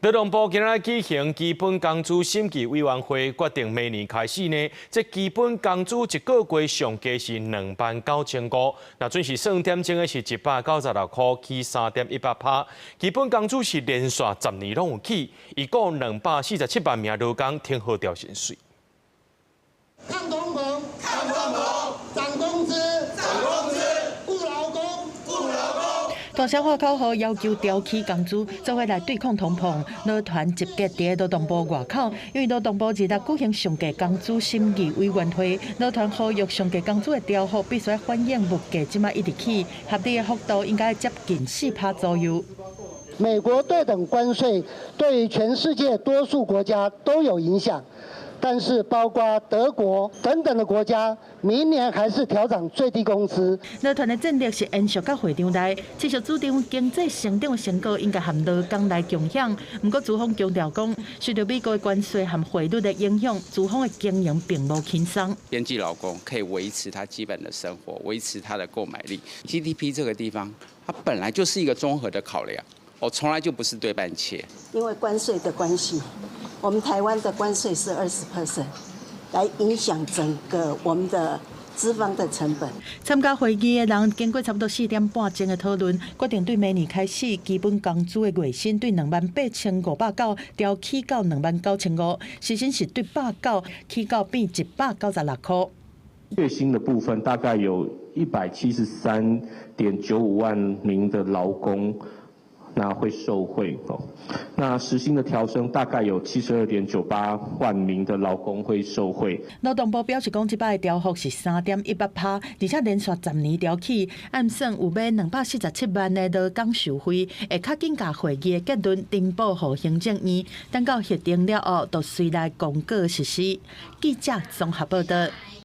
勞動部今仔舉行基本工資審議委員會，決定明年開始呢，這基本工資一個月上低是29,500，若準時算點鐘的是196塊，起3.18%。基本工資是連續10年攏有起，預估247萬名勞工挺好調薪水。抗通膨，抗通膨，漲工資，漲工資，顧勞工，顧勞工。大聲喊口號，要求調起工資，做伙來對抗通膨。勞團集結佇勞動部外口，因為勞動部二六舉行上低工資審議委員會，勞團呼籲上低工資的調幅必須反映物價這馬一直起，合理的幅度應該接近4%左右。美國對等關稅對於全世界多數國家都有影響，但是包括德國等等的國家，明年還是調漲最低工資。勞團的戰力是延續到會場內，持續主張經濟成長的成果應該和勞工來共享。毋過資方強調講，受到美國的關稅和匯率的影響，資方的經營並無輕鬆。邊際勞工可以維持他基本的生活，維持他的購買力。GDP 這個地方，它本來就是一個綜合的考量。我從來就不是對半切。因為關稅的關係，我們台灣的關稅是20%，來影響整個我們的資方的成本。參加會議的人經過差不多4點半鐘的討論，決定對明年開始基本工資的月薪對28,590調起到29,500，時薪是對190起到變196塊。月薪的部分大概有173.95萬名的勞工。那會受惠哦。那時薪的調升大概有72.98萬名的勞工會受惠。勞動部表示講，這擺的調幅是3.18%，而且連續10年調起，按算有欲247萬的勞工受惠，會較緊共會議的結論呈報予行政院，等到核定了後，就隨來公告實施。記者綜合報道。